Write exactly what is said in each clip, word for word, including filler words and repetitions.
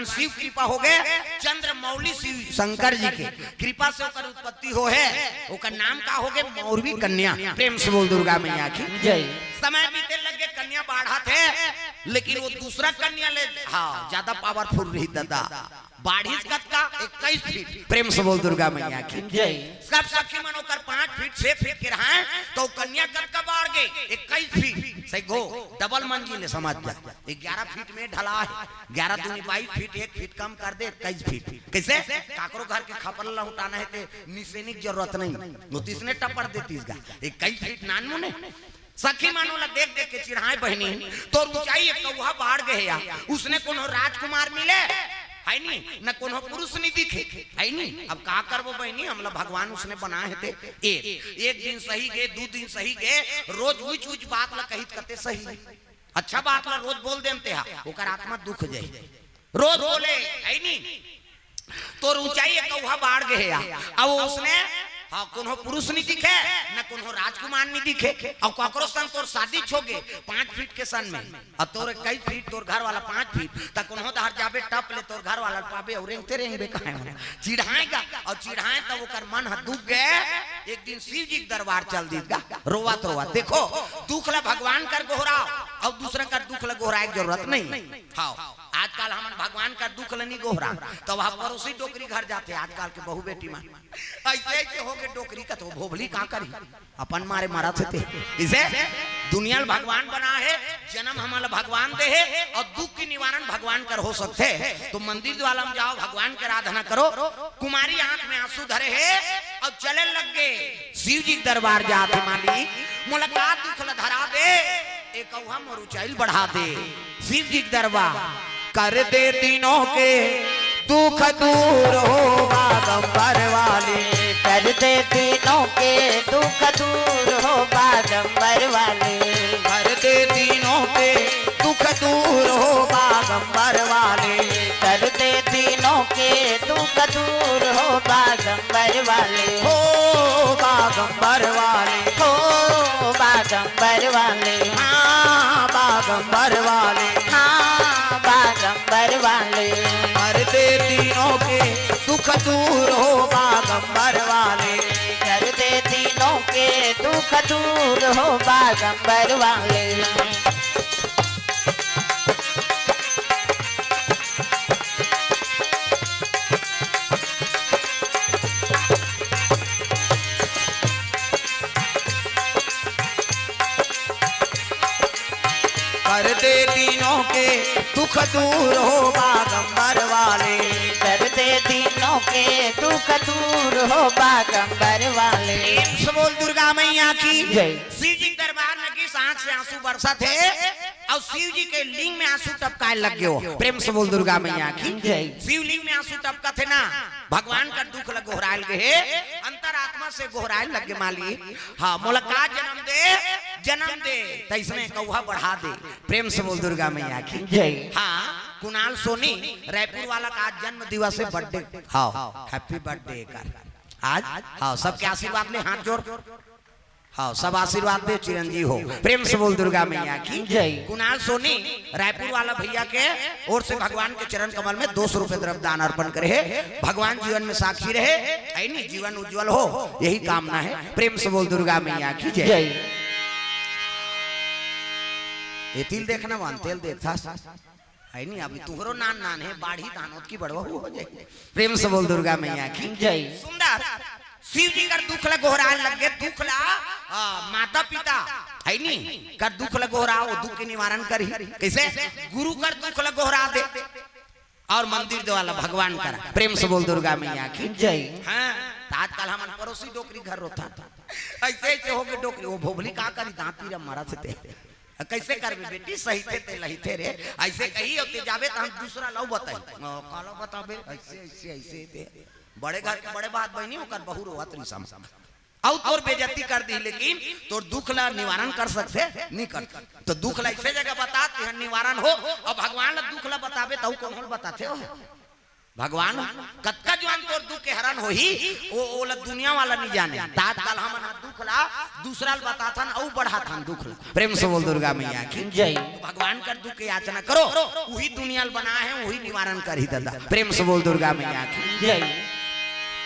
शिव कृपा हो गए, चंद्रमौली शिव शंकर जी के कृपा से ओकर उत्पत्ति हो है। ओकर नाम का हो गए? मौरवी कन्या। प्रेम से बोल दुर्गा मैया की। जय। समय बीते लग गए, कन्या बाढ़त हे, लेकिन वो दूसरा कन्या ले, हाँ, ज्यादा पावरफुल रही दादा। बाढ़िस कतका? इक्कीस फीट। प्रेम से बोल दुर्गा मैया की। जय। सब सखी मन ओकर पाँच फीट, छह फीट के रहा, तो कन्या कतका बाढ़ गए? इक्कीस फीट। सही गो, डबल मंजिल है, समझ जा। ग्यारह फीट में ढला है, ग्यारह दूनी बाईस फीट, एक फीट कम कर दे, इक्कीस फीट। कैसे? काकरो घर के खपरा लहुटाना है ते निसेनी के जरूरत नहीं, वो तीसने टपर देती इसका। इक्कीस फीट नानमुने। सखी मन ओला देख देख के चिढ़ाए, बहिनी, तोर ऊंचाई एक कौहा बाढ़ गए या, उसने कोनो राजकुमार मिले, है नी, न कोनो पुरुष नहीं दिखे, है नी। अब का करबो बहिनी, हमला भगवान उसने बनाए हे ते। एक, एक दिन सही गे, दू दिन सही गे, रोज उच उच बात ला कहित कते सही। अच्छा बात ला रोज बोल देन ते हा, ओकर आत्मा दुख जाई। रोज बोले, है नी, तोर ऊंचाई एक कौहा बाढ़ गए हे या। अब उसने, हाँ, कोनो पुरुष नहीं दिखे, न कोनो राजकुमार नहीं दिखे। अब काकरो संग तोर शादी हो गए पाँच फीट के सन में, अब तोर इक्कीस फीट, तोर घर वाला पाँच फीट, त कोनो दहर जाबे टप ले तोर घर वाला पाबे और रेंगते रेंगबे कहे हो। चिढ़ाएगा, और चिढ़ाए तब ओकर मन ह दुख गए। एक दिन शिव जी के दरबार चल दीस गा, रोवत रोवत। देखो, दुख ला भगवान कर गोहराओ, और दूसरा कर दुख ला गोहराए के जरूरत नहीं। हाँ, आजकल हमन भगवान कर दुख ला नहीं गोहरा, तो वह पड़ोसी डोकरी घर जाते, आजकल के बहू बेटी मन ऐसे ऐसे हो के डोकरी का तो भोभली का करी, अपन मारे मरत हे ते। इसे दुनिया ल भगवान बना हे, जन्म हमन ल भगवान दे हे, और दुख के निवारण भगवान कर हो सकथे। तो मंदिर द्वारा में जाओ, भगवान के आराधना करो। कुमारी आंख में आंसू धरे हे और चले लग गे शिव जी के दरबार जात हे, मालिक, मोला का दुख ल धरा दे, ए कौहा मोर ऊंचाई ल बढ़ा दे। शिव जी के दरबार कर दे तीनों के दुख दूर हो बागंबर वाली। कर दे तीनों के दुख दूर हो बागंबर वाली। कर दे तीनों के दुख दूर हो बागंबर वाली। कर दे तीनों के दुख दूर हो बागंबर वाली। हो बागंबर वाली। हो बागंबर वाली। हाँ, बागंबर वाली। हाँ, बागंबर वाली। कर दे तीनों के दुख दूर हो बागंबर वाली। कर दे तीनों के दुख दूर हो बागंबर वाली। कर दे तीनों के दुख दूर हो बागंबर वाले। कर दे तीनों के दुख दूर हो बागंबर वाले। प्रेम से बोल दुर्गा मैया की। जय। शिव जी के दरबार में गिस, आंख से आंसू बरसत हे और शिव जी के लिंग में आंसू टपकाए लग गयो। प्रेम से बोल दुर्गा मैया की। जय। शिवलिंग में आंसू टपकत हे ना, भगवान कर दुख ल गोहरायल गे हे, अंतरात्मा से गोहरायल लग गे, मालिक, हाँ, मोला का जन्म दे, जन्म दे, तैसने कौहा बढ़ा दे। प्रेम से बोल दुर्गा मैया की। जय। हाँ, कुणाल सोनी रायपुर वाला का आज जन्म दिवस हे, बर्थडे। हाँ, हैप्पी बर्थडे कर आज। हाँ, सबके आशीर्वाद ले, हाथ जोड़। हाँ, सब आशीर्वाद दे, चिरंजीव हो। प्रेम से बोल दुर्गा मैया की। जय। कुणाल सोनी रायपुर वाला भैया के ओर से भगवान के चरण कमल में दो सौ रुपए द्रव्य दान अर्पण करे हे। भगवान जीवन में साक्षी रहे, ऐनी जीवन उज्जवल हो, यही कामना है। प्रेम से बोल दुर्गा मैया की जय। जय। ये तिल देखना वन, तेल देखता है नी, अभी तुहरो नान नान हे, बाढ़ी धान ओतकी बड़वा हो जाए। प्रेम से बोल दुर्गा मैया की जय। सुंदर शिव जी कर दुख ल गोहराए लग गे, दुख ला, आ, माता पिता है नी, कर दुख ल गोहराओ, दुख के निवारण करही। कैसे? गुरु कर दुख ल गोहरा दे और मंदिर द्वारा भगवान कर। प्रेम से बोल दुर्गा मैया की जय। हाँ, तो आजकल हमन पड़ोसी डोकरी घर रोता, ऐसे ऐसे हो गे डोकरी, वो भोभली का करी, दांत पीरा मरा से ते। कैसे करबे बेटी, सही थे ते लही थे रे, ऐसे कही होते जाबे तो हम दूसरा लऊ बताई। ओ, काला बताबे, ऐसे, ऐसे, ऐसे थे। बड़े घर के बड़े बात बहनी, ओकर बहू रोवत रही सम। अउ तोर बेइज्जती कर दी, लेकिन तोर दुख ला निवारण कर सकथे, नहीं कर। तो दुख ला ऐसे जगह बता, तेहर निवारण हो, और भगवान ला दुख ला बताबे, तो कौन होल बताथे हो? भगवान, कतका जुआन तोर दुख के हरण होही, ओ, ओला दुनिया वाला नहीं जाने। त आजकल हमन ह दुख ला दूसरा ल बताथन, अउ बढ़ाथन दुख ला। प्रेम से बोल दुर्गा मैया की। जय। भगवान कर दुख के याचना करो, उही दुनिया ल बनाए हे, उही निवारण करही दादा। प्रेम से बोल दुर्गा मैया की। जय।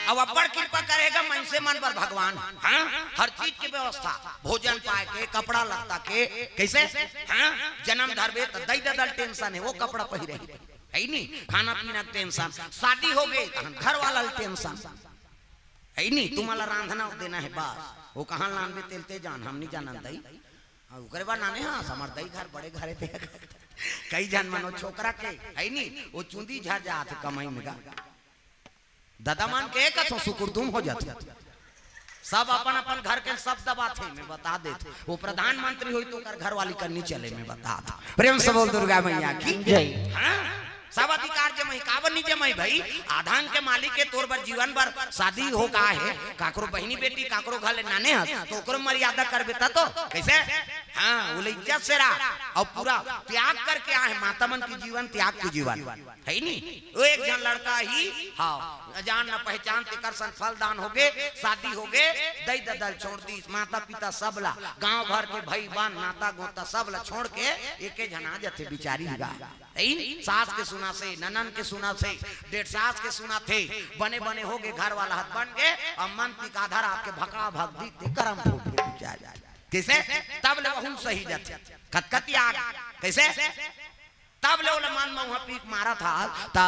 अब अब्बड़ कृपा करेगा मनसे मन बर भगवान। हाँ, हर चीज के व्यवस्था, भोजन पाए के, कपड़ा लत्ता के, कैसे? हाँ, जन्म धरबे त दई ददा ल टेंशन हे, वो कपड़ा पहिरे, है नी? खाना पीना के टेंशन, शादी हो गए तहन घर वाला ल टेंशन, है नी? तुम्हाला रांधना देना हे बस, वो कहाँ लानबे तेल ते जान, हम नहीं जानन दई। हाँ, ओकरे बाद नाने, हाँ, हमर दई घर बड़े घरे ते। कई झन मन वो छोकरा के, है नी? वो चुंदी झर जात हे कमाई में गा। ददा मन के कथो सुकुरदुम हो जाथे। सब अपन अपन घर के सब दबाथे, मैं बता देत। वो प्रधानमंत्री होई तो ओकर घरवाली कर नहीं चले, मैं बता देत। प्रेम से बोल दुर्गा मैया की। जय। हाँ, सब अधिकार जमई, काबर नहीं जमई भाई? आधान के मालिक के तोर बर जीवन बर शादी हो का हे, काकरो बहिनी बेटी काकरो घर ले नाने हस, तो ओकरो मर्यादा करबे त तो। कैसे? हाँ, वो ले इज्जत से रहा। और पूरा त्याग करके आए, माता मन की जीवन, त्याग की जीवन। है नी? वो एक झन लड़का ही, हाँ, न जान न पहचान, तेकर सन फलदान होगे, शादी होगे, दई ददा ल छोड़ दीस, माता पिता सबला, गांव भर के भाई बहन, नाता गोता सबला छोड़ के एके झन आ जथे बिचारी गा। है नी? सास के सुना से, ननन के सुना से, डेढ़ सास के सुना थे, बने बने होगे, घर वाला हथ बन गे, अब मन तिक आधा रात के भका भक दी ते करम फूट गे बिचारी। कैसे? तब ले वहू सही जथे। कतकत याद। कैसे? तब ले ओला मन म उहाँ पीक मारत हस, त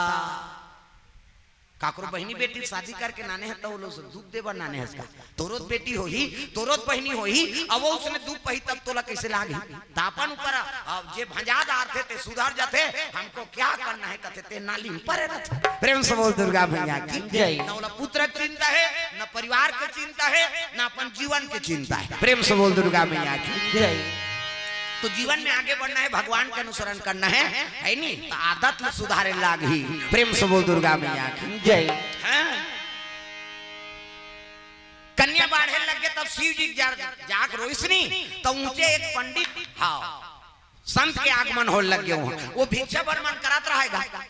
काकरो बहिनी बेटी शादी करके नाने हे, त ओ लोग से दुख देबर नाने हस का? तोरोत बेटी होही, तोरोत बहिनी होही, अब वो उसने दुख पही तब तोला कैसे लागही? त अपन ऊपर, अब जे भंजा डारथे ते सुधर जाथे, हमको क्या करना है कथे ते नाली में परे रहथे। प्रेम से बोल दुर्गा मैया की। जय। न ओला पुत्र के चिंता हे, न परिवार के चिंता हे, न अपन जीवन के चिंता हे। प्रेम से बोल दुर्गा मैया की। जय। तो जीवन में आगे बढ़ना है, भगवान का अनुसरण करना है, है नी? तो आदत ल सुधारे लागही। प्रेम से बोल दुर्गा मैया की। जय। हाँ। कन्या बाढ़े लग गे तब शिव जी जा-, जाग रोइस नी, तो ऊंचे एक पंडित, हाँ, संत के आगमन होए लग गे उहाँ। वो भिक्षा बर मन करत रहेगा।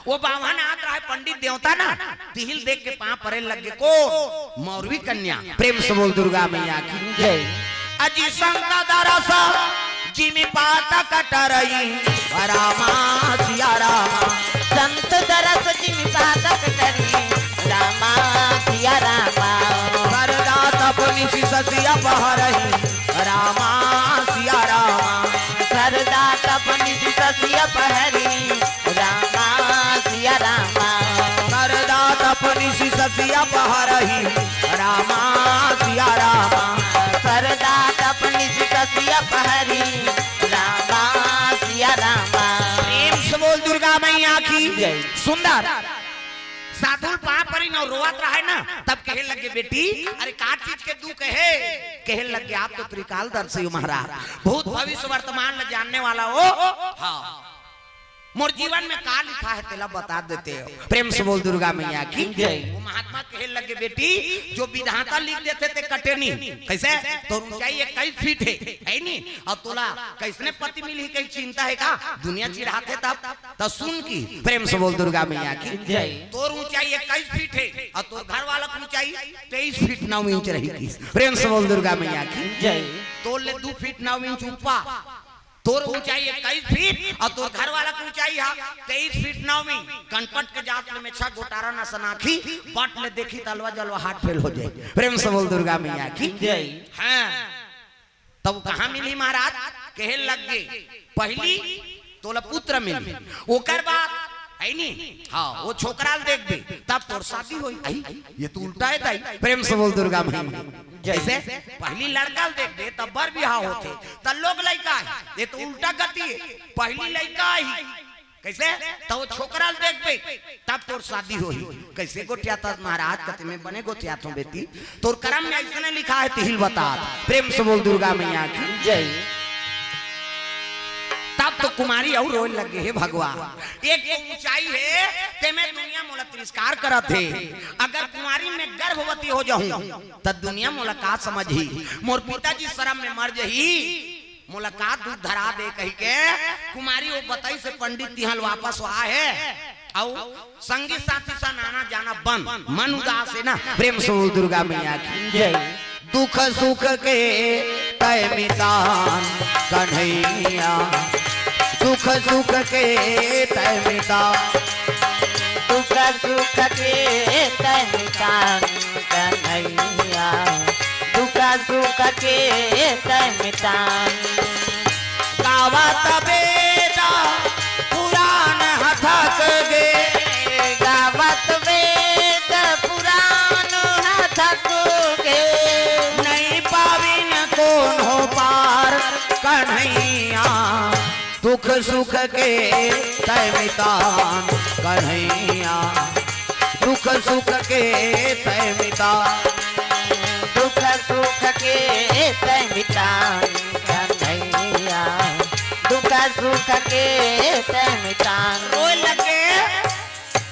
वो बाम्हन आत रहे पंडित देवता ना, तिही ल देख के पाँव परे लग गे। को? मौरवी कन्या। प्रेम से बोल दुर्गा मैया की। जय। अजी संत दरस जिमि पातक टरई, रामा सिया रामा। संत दरस जिमि पातक टरई, रामा सिया रामा। सरदा तप निशि शशि अपहरई, रामा सिया रामा। सरदा तप निशि शशि अपहरई, रामा सिया रामा। सरदा तप निशि शशि अपहरई, रामा सिया रामा। सरदा तप निशि शशि अपहरई, रामा सिया रामा। प्रेम से बोल दुर्गा मैया की। जय। सुंदर। साधु ल पाँव परिन अउ रोवत रहे ना, तब कहे लगे, "बेटी, अरे का चीज के दुख हे?" कहे लगे, "आप तो त्रिकालदर्शी हो महाराज, भूत भविष्य वर्तमान ल जानने वाला हो।" हाँ। मोर जीवन में का लिखा है, तेला बता देते हो। प्रेम से बोल दुर्गा मैया की। जय। वो महात्मा कहे लगे, "बेटी, जो विधाता लिख देथे ते कटे नहीं।" कैसे? तोर ऊंचाई इक्कीस फीट हे, है नी? अउ तोला कैसने पति मिलही, कहीं चिंता हे का? दुनिया चिढ़ाथे तब। त सुन की, प्रेम से बोल दुर्गा मैया की। जय। तोर ऊंचाई इक्कीस फीट हे अउ तोर घर वाला के ऊंचाई तेईस फीट नौ इंच रही की। प्रेम से बोल दुर्गा मैया की। जय। तोर ले दू फीट नौ इंच ऊपर, तोर ऊंचाई इक्कीस फीट अउ तोर घर वाला के ऊंचाई हा तेईस फीट नौ इंच। कनपट के जात ले मेछा गोटारा न सनाखी, बट ले देखी त अलवा जलवा हार्ट फेल हो जाए। प्रेम से बोल दुर्गा मैया की। जय। हाँ। तब कहाँ मिलही महाराज? कहे लग गे, पहली तोला पुत्र मिलही, ओकर बाद, है नी? हाँ, वो छोकरा ल देखबे, तब तोर शादी होई। आई, ये तो उल्टा हे दाई। प्रेम से बोल दुर्गा मैया। जय। जैसे पहली लड़का ल देखबे, तब बर बिहाव होथे, त लोग लइका हे। ये तो उल्टा गति हे, पहली लइका ही। कैसे? त वो छोकरा ल देखबे, तब तोर शादी होही। कैसे गोठियाथस महाराज? कथे में बने गोठियाथों बेटी, तोर करम में अइसने लिखा हे, तिही ल बतात। प्रेम से बोल दुर्गा मैया की। जय। तब तो कुमारी अउ रोए लगे, "हे भगवान, एक तो ऊंचाई हे, तेमे दुनिया मोला तिरस्कार करत हे, अगर कुमारी में गर्भवती हो जाहूं, त दुनिया मोला का समझही? मोर पिताजी शरम में मर जही।" मोला का दुख धरा दे कहिके कुमारी वो बतई से पंडित तिहाँ ल वापस आए हे। अउ संगी साथी सन आना जाना बंद, मन उदास हे ना। प्रेम से बोल दुर्गा मैया की जय। दुख सुख के तय मितान कन्हैया, दुख सुख के तय मितान। दुख सुख के तय मितान कन्हैया, दुख सुख के तय मितान। गावत वेद पुराण हथक गे, गावत वेद पुराण हथक गे। नहीं पाविन कोनो पार कन्हैया। दुख सुख के तय मितान कन्हैया, दुख सुख के तय मितान। दुख सुख के तय मितान कन्हैया, दुख सुख के तय मितान। रोए लगे,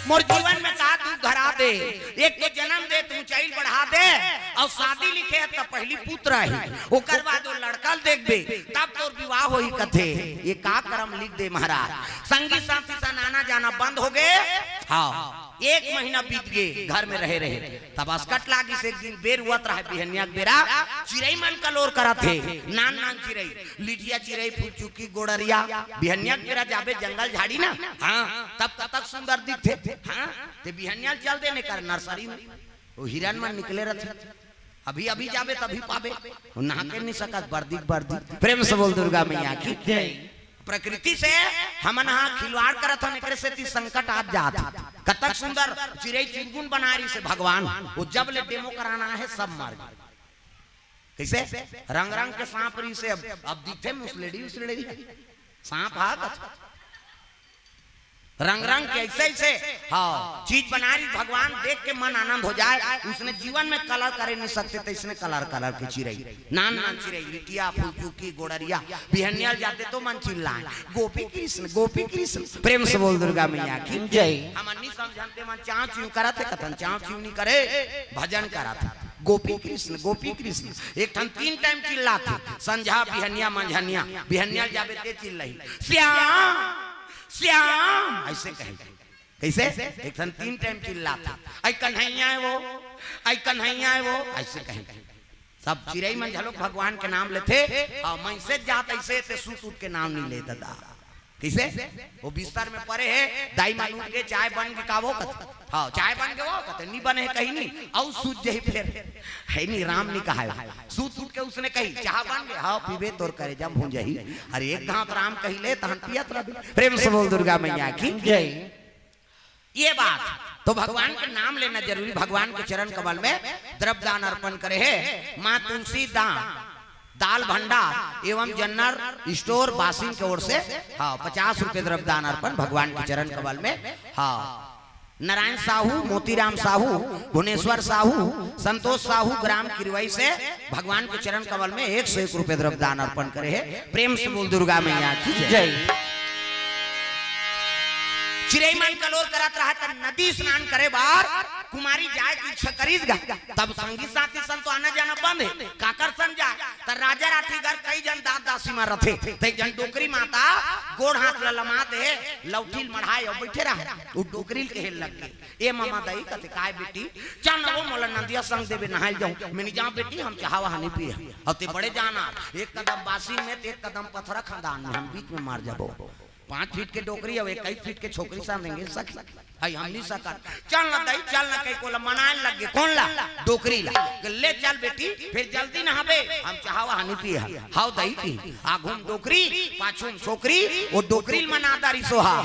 मोर जीवन में का दुख धरा दे, एक तो जन्म दे, तू ऊंचाई बढ़ा दे, अउ शादी लिखे हे त पहली पुत्र हे, ओकर बाद वो लड़का ल देखबे, तब तोर विवाह होही कथे। ये का करम लिख दे महाराज। संगी साथी सन आना जाना बंद हो गे। हाँ, एक महीना बीत गे, घर में रहे रहे, तब असकट लागिस। एक दिन बेर हुवत रहे, बिहनिया के बेरा चिरई मन कलोर करत हे, नान नान चिरई, लिठिया चिरई, फुलचुकी, गोड़रिया। बिहनिया के बेरा जाबे जंगल झाड़ी ना, हाँ, तब कतक सुंदर दिखथे। हाँ, ते बिहनिया ल चल देने कर नर्सरी में, वो हिरन मन निकले रथे। अभी अभी जाबे तभी पाबे, वो नहा के नहीं सकत, बरदी बरदी। प्रेम से बोल दुर्गा मैया की जय। प्रकृति से हमन हा खिलवाड़ करत हन, एकरे सेती संकट आ जात हे। कतक सुंदर चिरई चुरगुन बनारिस हे भगवान, वो जब ले डेमो कराना हे सब मर गे। कइसे? रंग रंग के सांप रिहिस हे, अब, अब दिखथे मुसलेड़ी उसलेड़ी। सांप हा कथे। रंग रंग के अइसे अइसे, हाँ, चीज बनारिस भगवान, देख के मन आनंद हो जाए। उसने जीवन में कलर करे नहीं सकते, त इसने कलर कलर के चिरई, नान नान चिरई, लिठिया, फुलचुकी, गोड़रिया, बिहनिया ल जाते तो मन चिल्लाए, गोपी कृष्ण, गोपी कृष्ण। प्रेम से बोल दुर्गा मैया की जय। हमन नहीं समझन ते मन चाँव चिउँ करत हे, कथन चाँव चिउँ नहीं करे, भजन करत हे। गोपी कृष्ण, गोपी कृष्ण। एक ठन तीन टाइम चिल्लाथे, संझा, बिहनिया, मंझनिया। बिहनिया ल जाबे ते चिल्लाही, श्याम, श्याम, अइसे कहे। कइसे? एक ठन तीन टाइम चिल्लाथे, "अई कन्हैया हे वो, अई कन्हैया हे वो," अइसे कहे। सब चिरई मन घलोक भगवान के नाम लेथे, अउ मइनसे जात अइसे ते सूत उठ के नाम नहीं ले ददा। कइसे? वो बिस्तर में परे हे, दाई मन उठ के, "चाय बन गे का वो?" कथे, "हाँ, चाय बन गे वो?" कथे, "नहीं बने हे कहीं नहीं, अउ सूत जही फेर।" हे नहीं, राम नहीं कहाय। सूत उठ के उसने कही, "चाह बन गे?" "हाँ, पीबे तोर करेजा भूंजही।" अरे एक घांट राम कही ले, तहन पियत रहिबे। प्रेम से बोल दुर्गा मैया की जय। ये बात तो भगवान के नाम लेना जरूरी। भगवान के चरण कमल में द्रव्य दान अर्पण करे हे माँ तुलसी दान, दाल भंडार एवं जनरल स्टोर बासिंग के ओर से, हाँ, पचास रुपए द्रव्य दान अर्पण भगवान के चरण कमल में। हाँ, नारायण साहू, मोतीराम साहू, भुवनेश्वर साहू, संतोष साहू, ग्राम किरवई से भगवान के चरण कमल में एक सौ एक रुपए द्रव्य दान अर्पण करे हे। प्रेम से बोल दुर्गा मैया की जय। जय। चिरई मन कलोर करत रहा, तब नदी स्नान करे बर कुमारी जाए के इच्छा करिस गा। तब संगी साथी सन तो आना जाना बंद हे, काकर सन जाए? त राजा राठीगर कई झन दास दासी मन रथे, त एक झन डोकरी माता गोड़ हाथ ल लमा दे, लौठी ल मढ़ाए अउ बइठे रहा। वो डोकरी ल कहे लग गे, "ए ममा दई," कथे, "काय बेटी?" "चल न वो, मोला नदिया संग देबे, नहाए ल जाऊं।" "मैं नहीं जाऊं बेटी, हम चाहा वहा नहीं पिए।" अउ ते बड़े जाना, एक कदम बासिंग में, ते एक कदम पथरा खदान में, हम बीच में मर जाबो। पाँच फीट के डोकरी अउ इक्कीस फीट के छोकरी सन देंगे सखी। हई हम नहीं सकत। "चल न दई, चल न," कही कोला मनाए लग गे। कोन ला? डोकरी ला। "ले चल बेटी, फेर जल्दी नहाबे, हम चाहा वहा नहीं पिए।" "हव दई," कही। आघू म डोकरी, पाछू म छोकरी, वो डोकरी ल मना डारिस ओहा।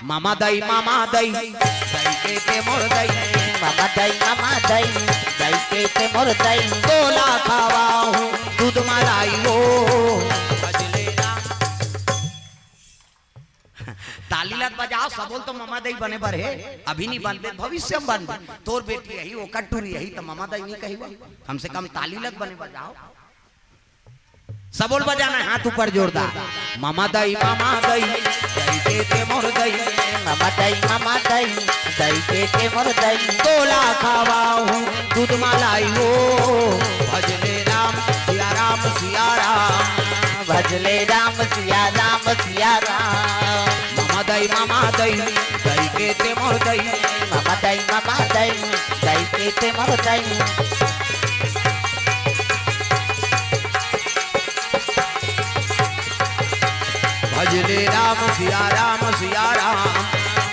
"ममा दई, ममा दई, दई के ते मोर दई, ममा दई, ममा दई, दई के ते मोर दई, तोला खवाहूं दूध मलाई वो।" ताली ल त बजाव, सबो ल तो ममा दई बने बर हे, अभी नहीं बनबे, भविष्य में बनबे। तोर बेटी आही, ओकर टूरी आही, त ममा दई नहीं कही, कम से कम ताली ल त बने बजाव। सबो ल बजाना हे, हाथ ऊपर जोरदार। "ममा दई, ममा दई, दई के ते मोर दई, ममा दई, ममा दई, दई के ते मोर दई, तोला खवाहूं दूध मलाई वो।" भजले राम सिया राम, सिया राम, भजले राम सिया राम, सिया राम। ममा दई, ममा दई, दई के ते मोर दई। ममा दई, ममा दई, दई के ते मोर दई। भजले राम सिया राम सिया राम।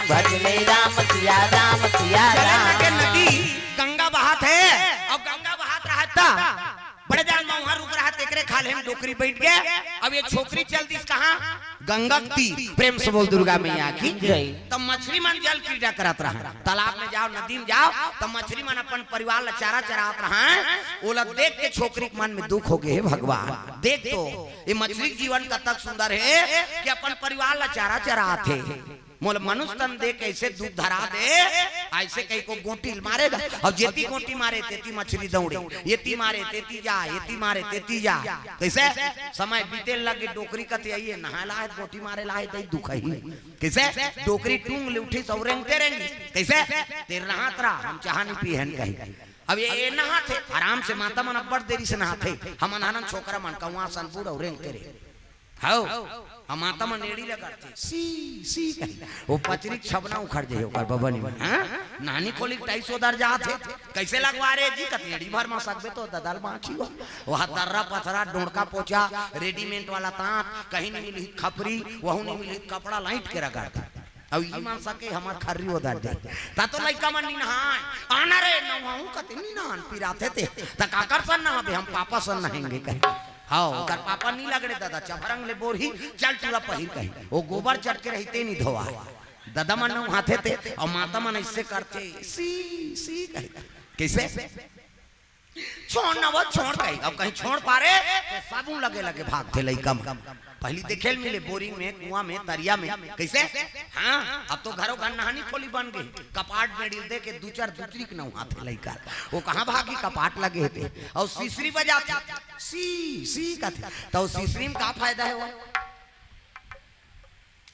भजले राम सिया राम सिया चले राम। लगे नदी गंगा बहात हे, अउ गंगा बहात रहत त बड़े जान मउहा रुख रहत, एकरे खाल्हे म डोकरी बइठ गे। अब ये छोकरी चल दिस कहाँ? गंगा के तीर। प्रेम से बोल दुर्गा मैया की। जय। तब मछरी मन जल क्रीड़ा करत रहय, तालाब में जाव, नदी में जाव, तब मछरी मन अपन परिवार ला चारा चरावत रहय। ओला देख के छोकरी के मन में दुख होगे, हे भगवान, देख तो ये मछरी के जीवन कतक सुंदर हे कि अपन परिवार ला चारा चरात हे। मोला मनुष्य तन दे के अइसे दुख धरा दे, अइसे कहिके गोटी ल मारे गा। अउ जेती गोटी मारे, तेती मछरी दौड़े, एती मारे, तेती जा, एती मारे, तेती जा। कइसे? समय बीते लगे, डोकरी कथे, "अइए, नहाय ला हे, गोटी मारे ला हे, तई दुखही।" कइसे? डोकरी टूंग ले उठिस अउ रेंगते रेंगिस। कइसे? "तें नहात रहा, हम चाहा नइ पीहेन," कही। अब ये, ये नहाथे, आराम से माता मन अब्बड़ देरी से नहाथे, हमन हनन छोकरा मन कउवा असन बूड़ अउ रेंगते रहे। हव, हम माता मन एड़ी ल करथे, "सी, सी," कही। वो पचरी के छबना उखड़ जाही ओकर बबनी में, हाँ? नानी खोली के टाइस ओदर जात हे। "कइसे लगवा रे जी?" कथे, "एड़ी भर म सकबे तो ददल बाँची हो।" वहाँ दर्रा पथरा, डोंड़का पोचा, रेडीमेड वाला ताँत, कहीं नइ मिलही खपरी, वहू नइ मिलही कपड़ा, लाइट के रगड़थे। अउ ई मन सके हमर खर्री ओदर जाही। त तो लइका मन नइ नहाय, "आना रे, नहाहूँ," कथे, "नइ नहान, पिराथे ते।" "त काकर सन नहाबे?" "हम पापा सन नहाएंगे," कहे। हव, ओकर पापा नइ लगड़े ददा, चभरंग ले बोरही, "चल टूरा पहिर," कही। वो गोबर चटके रही, ते नइ धोवाय। ददा मन नहाथे ते, अउ माता मन अइसे करथे, "सी, सी," कही। कइसे? "छोड़ न वो, छोड़," कही। अब कहीं छोड़ पारे, त साबुन लगे लगे भागथे लइका मन। पहिली देखे ल मिले, बोरिंग में, कुआँ में, तरिया में। कइसे? हाँ, अब तो घरो घर नहानी खोली बन गे। कपाट में डील दे के दू चार दुतरी के नहाथे लइका। वो कहाँ भागी, कपाट लगे हे ते। अउ सिसरी बजाथे, "सी, सी," कथे। त वो सिसरी म का फायदा हे वो?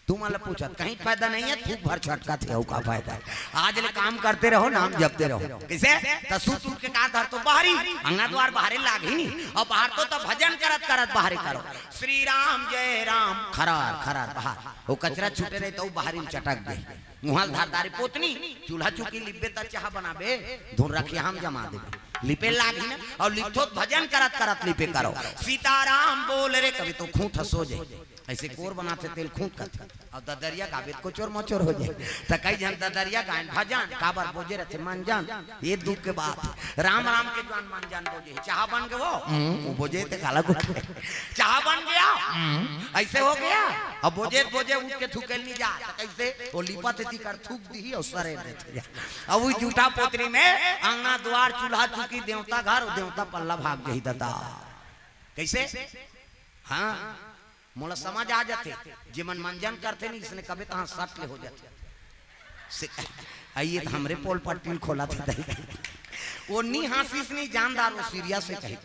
तुमन ल पूछत, कहीं फायदा नइ हे, थूक भर छटकत हे, अउ का फायदा हे? आज ले काम करते रहो, नाम जपते रहो। कइसे? त सूत उठ के का धरथो? बाहरी, अंगना दुवार बाहरे लागही नी। अउ बाहरथो त भजन करत करत बाहरे करो, "श्री राम जय राम," खरार खरार बाहर। वो कचरा छूटे रहे त वो बाहरी म चटक दे। मुँहा ल धर दारी पोतनी, चूल्हा चुकी लिपबे त चाहा बनाबे, धुन रखिया हम जमा देबे। लिपे लागही ना, अउ लिपथो त भजन करत करत लिपे करो। "सीताराम बोल रे," कबे तो खूंट ह सो जाय। अइसे कोर बनाथे तेल खूंट कथे। अउ ददरिया गाबे त कोचोर मोचोर हो जाय। त कई झन ददरिया गायन भजन, काबर बोजे रथे मंजन। ये दुख के बात। राम राम के जुवान मंजन बोजे। चाहा बन गे वो? हम्म। वो बोजे ते काला गुट। चाहा बन गया? हम्म। अइसे हो गया? अब बोजे त बोजे उठ के थूके ल नइ जा। त कइसे? वो लिपत हे तिकर थूक दिही अउ सरेर देथे। अब वो जूठा पोतरी में अंगना दुवार चूल्हा चुकी देवता घर, वो देवता पल्ला भाग जाही ददा। कइसे? हाँ, मोला समझ आ जाथे, जेमन मंजन करथे नी, इसने कबे तहाँ सट ले हो जाथे। से, आइए त हमरे पोल पट्टी ल खोलथे दाई। वो नी हाँसिस नी जानदार, वो सीरियस हे कही।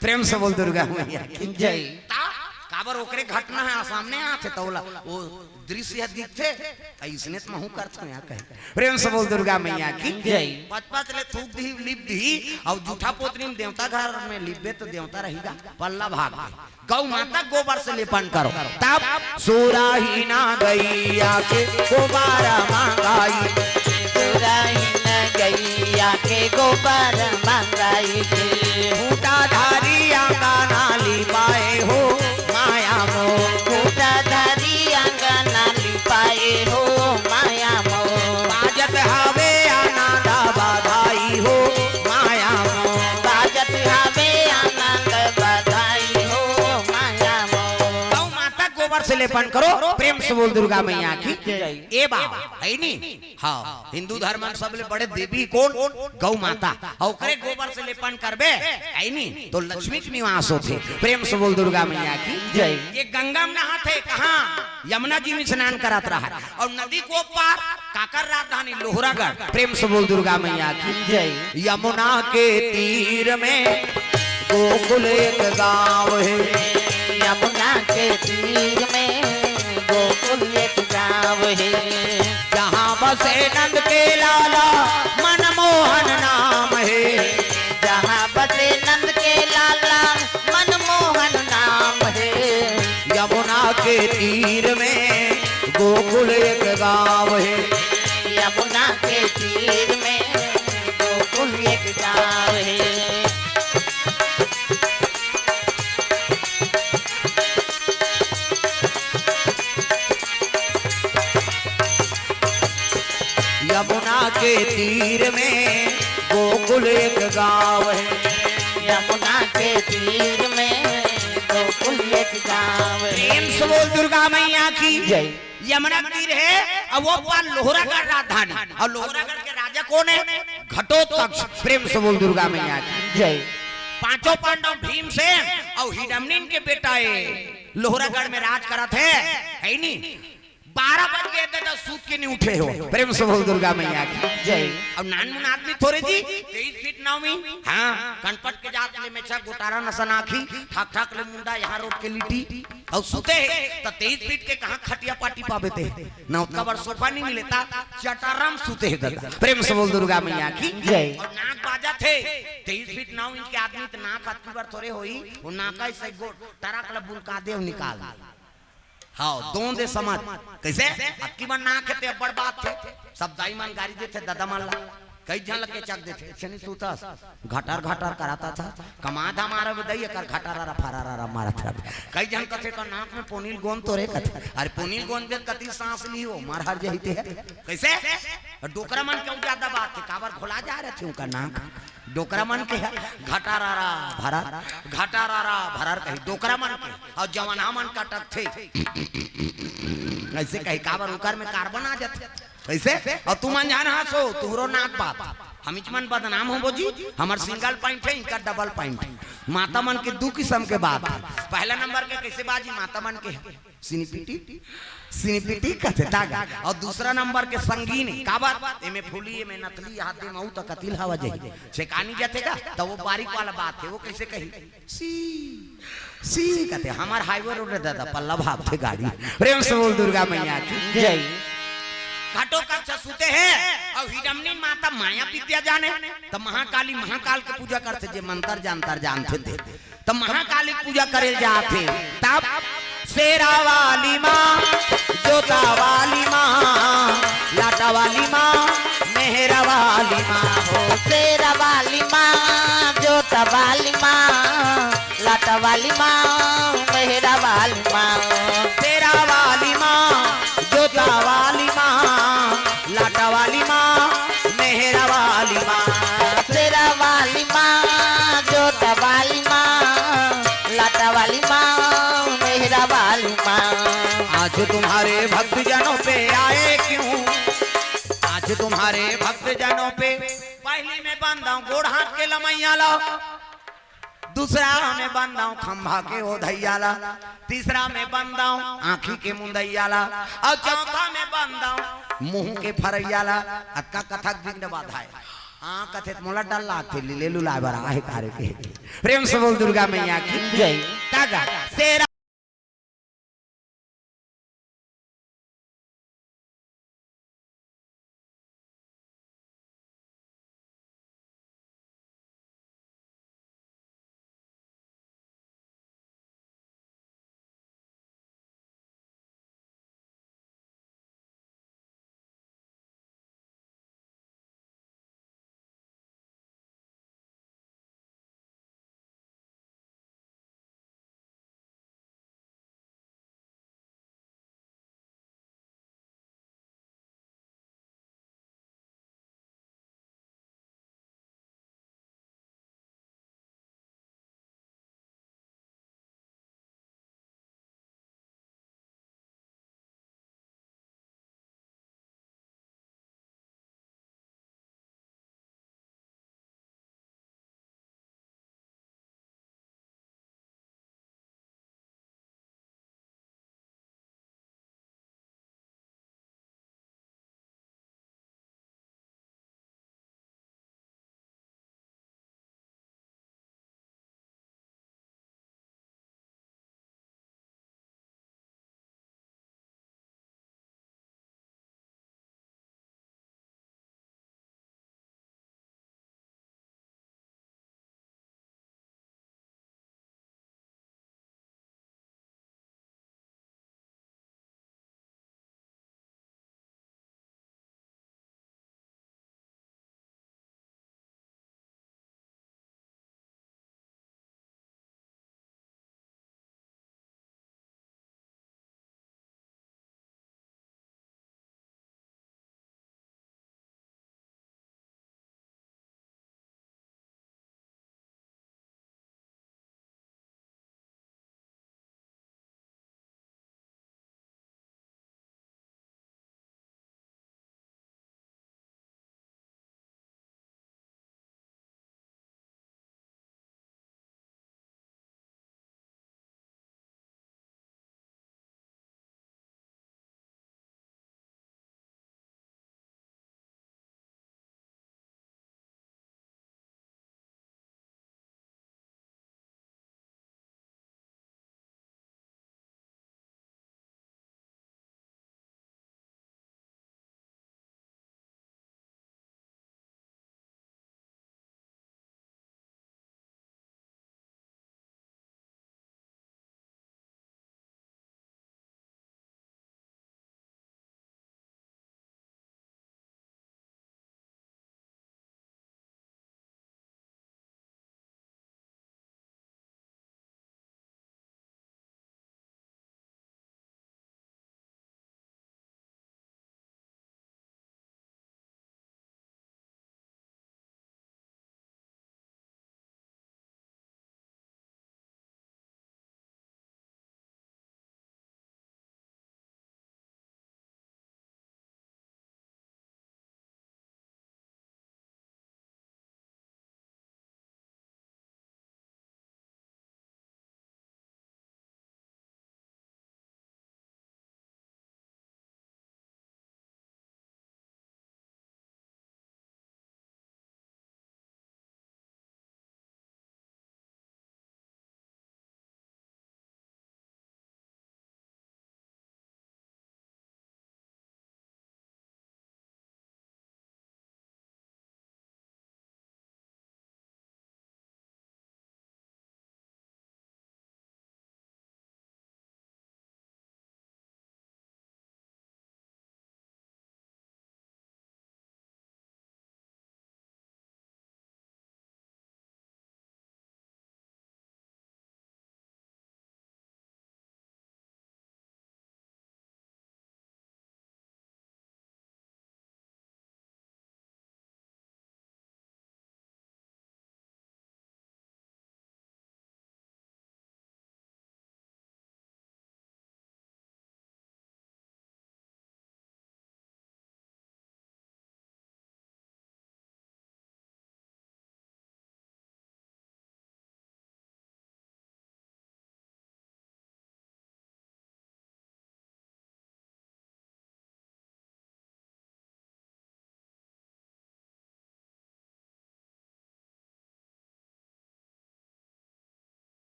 प्रेम से बोल दुर्गा मैया की जय। ता, काबर ओकरे घटना ह सामने आथे, त ओला, वो दृश्य ह दिखथे, त इसने त महूँ करथों या कही। प्रेम से बोल दुर्गा मैया की जय। पचपच ले थूक दिही, लिप दिही, अउ जूठा पोतरी म देवता घर में लिपबे त देवता रही गा, पल्ला भाग गे। गौ माता गोबर से लेपन करो। तब सुराही ना गैया के गोबर मंगाई। सुराही ना गैया के गोबर मंगाई के। खूंटा धारी अंगना लिपाए हो माया मोर। खूंटा धारी अंगना लिपाए हो माया मोर। बाजत हवे आनंद बधाई हो माया मोर। बाजत हवे आनंद बधाई हो माया मोर। गौ माता गोबर से लेपन करो, प्रेम से बोल दुर्गा मैया की जय। ए बा, है नी? हाँ, हिंदू धर्म में सबले बड़े देवी कोन? गौ माता। अउ ओकरे गोबर से लेपन करबे, है नी? तो लक्ष्मी के निवास होथे। प्रेम से बोल दुर्गा मैया की जय। ये गंगा में नहाथे, कहाँ? यमुना जी में स्नान करत रहय। अउ नदी के ओ पार काकर राजधानी लोहरागढ़। प्रेम से बोल दुर्गा मैया की जय। यमुना के तीर में गोकुल एक गाँव हे। यमुना के तीर में गोकुल एक गाँव हे। जहाँ बसे नंद के लाला मनमोहन नाम हे। जहाँ बसे नंद के लाला मनमोहन नाम हे। यमुना के तीर में गोकुल एक यमुना के तीर में गोकुल एक गाँव है। यमुना के तीर में गोकुल एक गाँव है। प्रेम से बोल दुर्गा मैया की जय। यमुना तीर है, अउ वो पार लोहरागढ़ राजधानी, अउ लोहरागढ़ के राजा कोन हे? घटोत्कच। प्रेम से बोल दुर्गा मैया की जय। पांचों पांडव भीमसेन अउ हिडिंबन के बेटा हे, लोहरागढ़ में राज करत हे, हे नी? बारह बज गे दादा, सूत के नइ उठे हो। प्रेम से बोल दुर्गा मैया की जय। अउ नानमुन आदमी थोरे जी, तेईस फीट नौ इंच, हाँ, कनपट के जात ले मेछा गोटारन असन आँखी, ठाक ठाक ले मुंडा, यहाँ रोट के लिट्टी, अउ सुते हे, त तेईस फीट के कहाँ खटिया पाटी पाबे ते? ना ओतका बड़ सोफा नइ मिले, त चटारा म सुते हे दादा। प्रेम से बोल दुर्गा मैया की जय। अउ नाक बाजत हे, तेईस फीट नौ इंच के आदमी त नाक अतकी बड़ थोरे होही, वो नाक ऐसे गोड़ टरक ल बुलका दे अउ निकाल दे। हाँ, दोंदे समझ। कइसे? अतकी बड़ नाक हे ते अब्बड़ बात हे। सब दाई मन गारी देथे, ददा मन ला। कई झन ल केचक देथे, "छनी सूतस, घटर घटर करात हस, कमा धमा रहा बे दाई, एकर घटरारा फरारारा मारत हस।" कई झन कथे, "का नाक में पोनील गोंद तो रे?" कथे, "अरे पोनील गोंद बे कति सांस लिही, मर हर जही ते।" कइसे? डोकरा मन के जादा बात हे, काबर घोला जा रहे थे उनका नाक। डोकरा मन के घटारारा भरर, घटारारा भरर कही, डोकरा मन के, अउ जवान हमन कटकथे। अइसे कही, काबर उकर में कार्बन आ जाथे। अइसे? अउ तुमन जान हसो, तुहरो नाक बात। हमीच मन बदनाम होबो जी, हमर सिंगल पॉइंट हे, इनकर डबल पॉइंट हे। माता मन के दू किसम के बात हे। पहला नंबर के कइसे बाजी माता मन के? सिनिपिटी, सिनिपिटी कथे तागा। अउ दूसरा नंबर के संगीन, काबर? एमे फूली, एमे नथली, हाथे में अउ त कतिल हवा जाही। छेकानी जाथे का? त वो बारीक वाला बात हे, वो कइसे कही? सी, सी कथे, हमर हाईवे रोड हे दादा, पल्ला भागथे गाड़ी। प्रेम से बोल दुर्गा मैया की जय। घटोत्कच सुते हे, अउ हिडिंबन माता माया विद्या जाने, त महाकाली महाकाल के पूजा करथे, जे मंतर जंतर जानथे ते। त महाकाली पूजा करे जाथे, तब शेरा वाली माँ, जोता वाली माँ, लाटा वाली माँ, मेहरा वाली माँ हो। शेरा वाली माँ, जोता वाली माँ, लाटा वाली माँ, मेहरा वाली माँ। शेरा वाली माँ, जोता वाली माँ, लाटा वाली माँ, मेहरा वाली माँ। शेरा वाली माँ, जोता वाली माँ, लाटा वाली माँ, मेहरा वाली माँ। आज तुम्हारे भक्तजनों पे आए क्यों? आज तुम्हारे भक्तजनों पे। पहली में बंदाऊं गोड़ हाथ के लमैया ला, दूसरा में बंदाऊं खंभा के ओधैया ला, तीसरा में बंदाऊं आँखी के मुंदैया ला, अउ चौथा में बंदाऊं मुंह के फरैया ला। अतका कथक विघ्न बाधाए। हाँ, कथे त मोला डर लागथे, लीले लुलाए बर आहे कारे के। प्रेम से बोल दुर्गा मैया की जय। तागा शेरा